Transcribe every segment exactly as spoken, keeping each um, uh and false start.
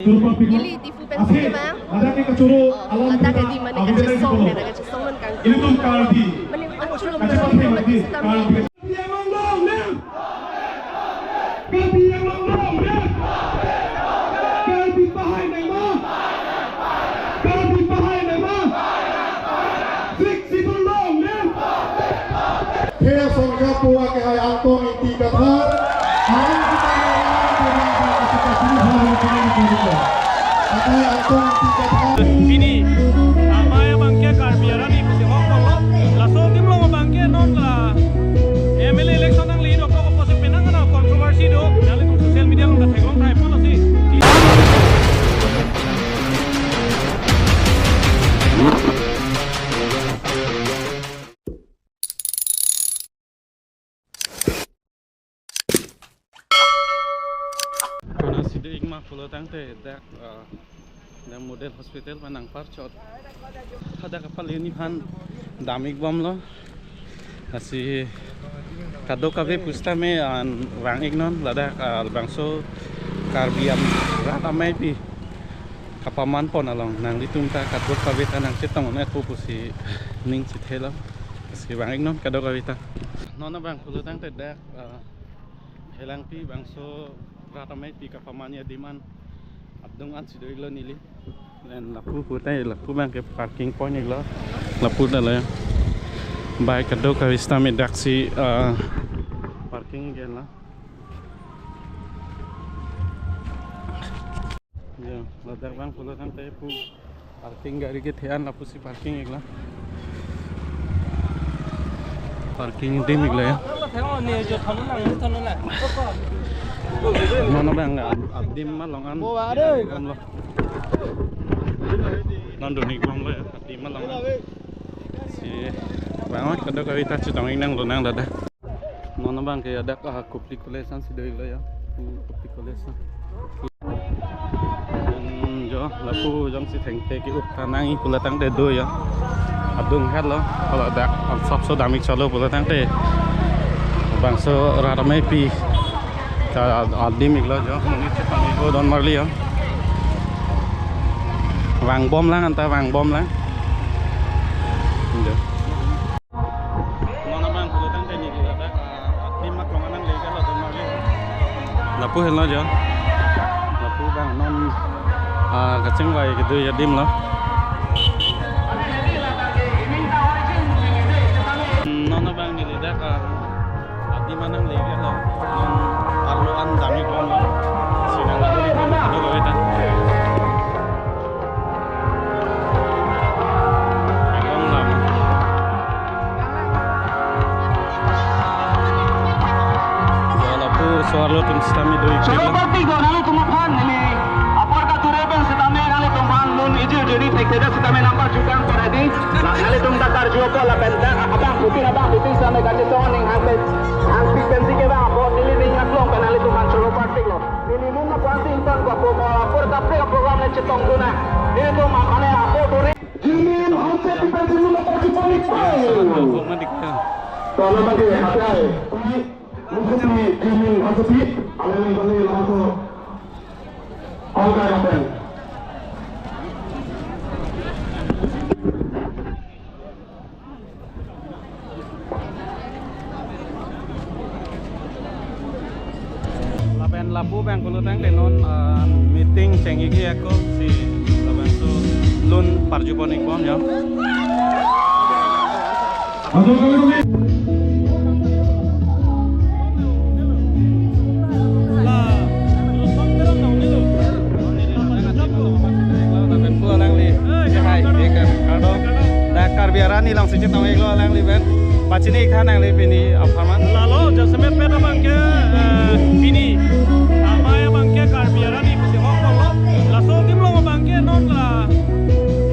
Neli Diphu pensi ke bang. Ladak ke kachoro alam ladak kita ke di mane awi kache song, nang kachesong man kang. Ilitum Karbi. Mane achoro kache mane pathai mati sita Karbi. Karbi Anglong nang. Karbi Anglong nang. Karbi pahai nang ma. Karbi pahai nang ma. Sik sibun long nang. He songja pu akehai Angtong Ingti Kathar. Alang kita yang orang punya kapasitas ini, hal yang kita lakukan. Akehai Angtong Ingti Kathar. Pini, amei abang ke Karbi arni pusi hok polo. Laso adim along abang ke non la M L A election nangli dokok pusi penang ana controversy do. Nanglitum social media along ta theklong thai pon si. Konatsi do-ik ma pulo tangte dak, ah, dak Model Hospital pen nangparchot. Hadak kapal uniphan dam-ik bomlo. Lasi kadokave pusitame an vang-iknon ladak, ah, labangso Karbi am rat ameipi kapaman pon along nanglitum ta kadokave ta nangchetong-et po pusi ning chethelo. Lasi vang-iknon kadokave ta. Non abang pulo tangte dak, ah, Helangpi bangso rat ameipi kapaman adim an adung ansi do-iklo neli. Lapen lapu putai lapu abang ke parking point iklo. Lapu ta lo ya. Bike kadokave sitame daksi, ah, parking iklo. Ya, ladak abang pulo tangte pu parking gari kethe an lapusi parking iklo. Parking adim iklo ya. Non abang ad-, adim along an. Non dun-ik bomlo ya, adim along an. Si bang oi kadokave ta chetong-ik nanglo nang dada. Non abang ke hadak, ah, Kopili College ansi do-iklo ya. Hmm, Kopili College an. Hmm, jo, lapu jongsi thengte ke-uk ta nang-ik pulo tangte do ya. Adung hetlo, kalau dak ansapso dam-ik chalo pulo tangte. Bangso rat ameipi ta adim iklo jo. Monit chetong-ik don marli ya. Vang bomlang anta vang bomlang. Jo. Non abang pulo tangte neli ladak, ah, adim aklong an nangle iklo don marli. Lapu helo jo. Lapu abang non, ah, kachingvai kedo adim lo. Non abang neli dak, ah, adim an nangle iklo. Non arlo an dam-ik bomlo. Si nang lapu iklo ta. Eglong lam. Lapu so-arlo atum sitame do-ik. Choro parti ko nanglitum aphan neli apor kadure pen sitame nanglitum aphan lun ijir jiri thekthedet sitame nangparjukan pon hedi. La nanglitum ta karju apot lapen dak abang putin abang putin sitame kachetong aning hangpik hangpik pensi ke bang apot neli ning aklong pen nanglitum aphan choro parti lo. Neli lun aphan si ington ko apor apor kaprek program le chetong dun nang. Nelitum mane apor duri. Jimin Hansepi pensi lun aphan chepon-ik. Tala mati hatai. Mukti Jimin Hansepi, alangli bali langsung. Olga Rapen. Lapen lapu abang pulo tangte non, ah, meeting cheng-ik ako si labangso lun parjupon-ik bom ya. Lapen pu alangli, hai, eka, kardom. Dak Karbi arni alongsi chetong-iklo alangli pen. Pachini-ik tha nangli pini apharman. Lalo, jasemet pen abang ke, eh, pini amei abang ke Karbi arni pusi hok polo. Laso adim along abang ke non la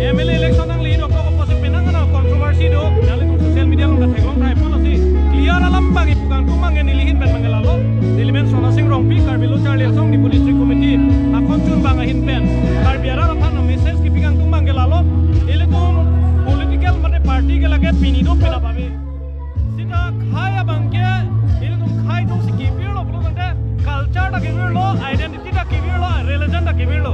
M L A election nangli dokok pusi penang ana controversy do. Nanglitum social media along ta theklong thai pon si. Clear alam abang ipu kangtung abang ke neli ahin pen abang ke lalo. Neli men Sona Sing Rongpi, Karbi Lo Charli Asong Diphu District Committee akhonchun abang ahin pen Karbi arat aphan message kipi kangtung abang ke lalo. Ilitum political mate party ke lake pini do pela babe. Sita khei abang ke, ilitum khei atum si kevirlo pulo tangte, culture ta kevirlo, identity ta kevirlo, religion ta kevirlo.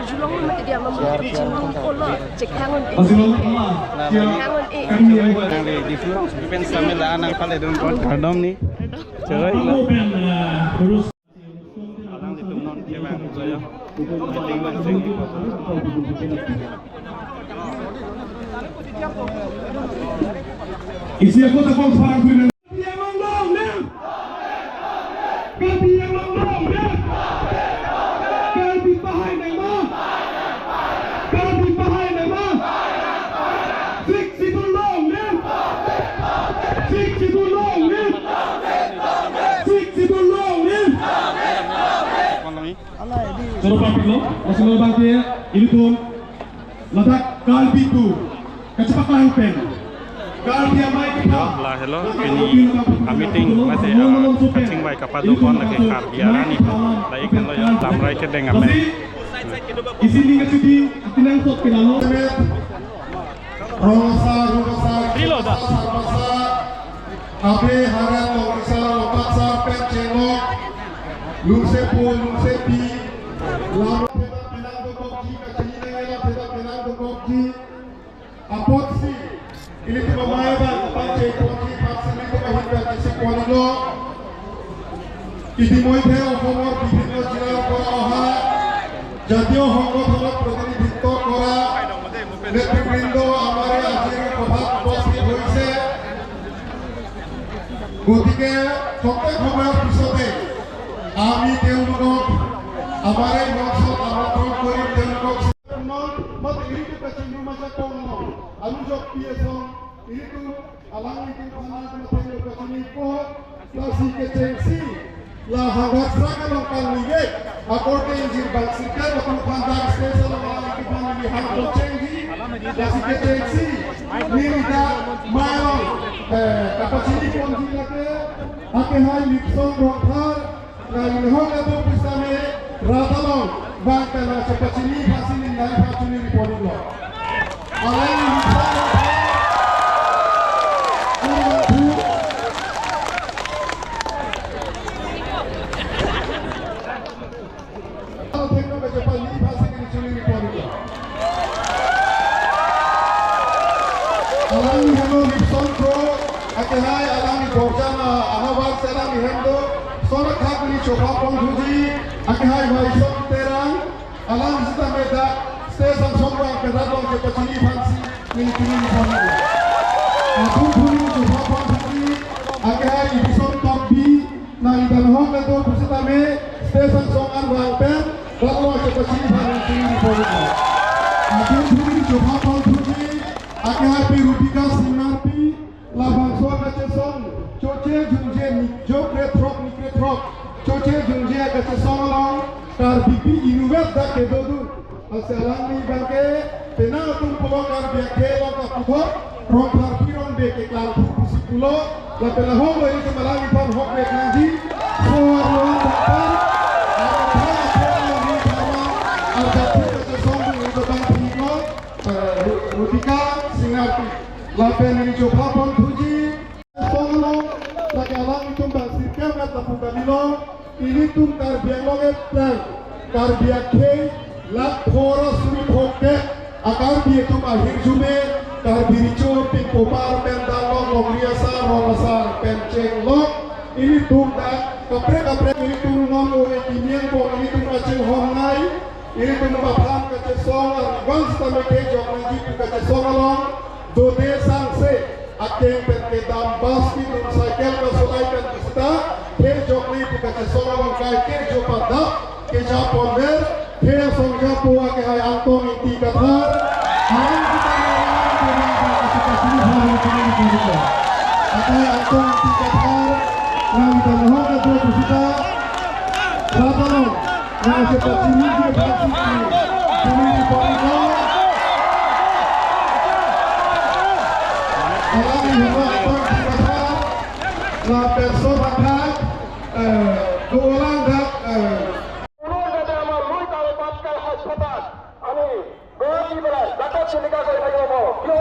arjulong ma idi ama mo chinglong polo, chekhang un-e. Chekhang un-e. Nang di different pen sambil anang pale dun kon kardom ni. Choi. Alangtum non kevang joyo. Meeting langsung. Isi ako ta kong parang tuwi nang. Karbi Anglong long live! Karbi Anglong long live! Karbi Anglong long live! Karbi Anglong long live! Karbi Anglong long live! Sixth Schedule long live! Sixth Schedule long live! Sixth Schedule long live! Choro papiklo, masih lo bangke, ilitum ladak Karbi tu kachepaklang pen. Karbi amei kita. Lahelo, pini a-meeting mate, ah, kachingvai kapado pon lake Karbi arni. La ik lo ya, Lamrai kedeng amei. Isi ni kachidi, atinang sok pinalo. Rongsa, rongsa, rongsa, rongsa. Abe Haren Longsa, Lopat Sar pen Chenglok, Lungsepo, Lungsepi, Lam Theda Penang Dokokji, kachini nangela Theda Penang Dokokji, apotsi, ilitum amei abang, pan Chenglokji, pan si ilitum ahin pen isi ponilo. ইতিমধ্যে অসমৰ বিভিন্ন জিলাৰ পৰা অহা জাতীয় সংগঠনক প্ৰতিনিধিত্ব কৰা নেতৃবৃন্দ আমাৰ এই আজিৰ সভাত উপস্থিত হৈছে। গতিকে খন্তেক সময়ৰ পিছতে আমি তেওঁলোকক আমাৰ এই মঞ্চত আমন্ত্ৰণ কৰিম। তেওঁলোকক পুনৰ মই এৰি দিব চিন্ধু মাছা কম নহয়। আমি য'ত পি এছ অং, এইটো Alangli tum aphan nangpachini po, lasi kechengsi, la hanghat saka nangpangni ve, akorte ingjir bang sirkep atum aphan dak station alangli tum aphan neli hang pachengji, lasi kechengsi, neli dak mailong, eh, kapachini ponji lake, akehai Lipson Rongphar, Nang inghong ado pusitame rat along bang pen nangchepachini aphansi neli nangpachini ri ponlo. Alangli bisa Alangli heno Lipson Kro, akehai alangli borjan, ah, ahavar si alangli hem do, sona khak neli chopha pon thuji, akehai Waisong Terang, alangli sitame dak stage angsong abang pen rat along chepachini aphansi neli pini ni pon. Athun thun neli chopha pon thuji, akehai Ibison Tokbi, nang idan hong kedo pusitame stage angsong an abang pen rat along chepachini aphansi neli pon. Athun thun neli chopha pon thuji, akehai Pi Rupika Singnar Pi, labangso kachesong, choche jungje ni jo kre throk ni kre throk, choche jungje kachesong along, Karbipi inutvet dak kedo dun. Lasi alangli abangke, penang atum pulo Karbi akhei along kaputhot, Rongpharpi Rongbe keklang thu pusi pulo, lapen ahok lo ilitum alangliphan hok vek nangji, so arlo an bangtan, arlo an akhei along ni dharma, arjati kachesong dun ilitum abang phiklo, eh, Ru-, Rupika Singnar Pi. Lapen neli chopha pon thuji, song along, lake alanglitum bang sirkep Lapu kalilo, ilitum Karbi Anglong aphrang, Karbi akhei, lakh phongo ra suri phongo kep, a Karbi atum ahirjume, Karbi Recho Pingpomar pen Danlok Longri asar, Rong asar pen chenglok, ilitum dak kaprek kaprek ilitum non ove kimi angbong ilitum kachinghon nai, ilitum aphan kachesong, arnivang sitame khei jok nangji pu kachesong along, dode sangse, akeng pen kedam bus kitum cycle kasolai pen sita, khei jok nangji pu kachesong along kai ke jo pada, keja ponver, khei asong japo akehai Angtong Ingti Kathar, alang sita akai Angtong Ingti Kathar, nang kita mohon ke dua pusita, Ratanong, nang cepat sini dia pasti sini di Pongkong. Alang ini Angtong Ingti Kathar, la person akhak, eh, dua orang dak, eh, Ulun jate amar lui karo bat kai hospital. Ani goti belai, dakot chilika koi thai omo. Kyo,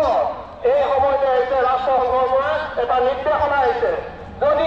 eh, homo ite ite raso homo mo, eta nit te hona ite. Goti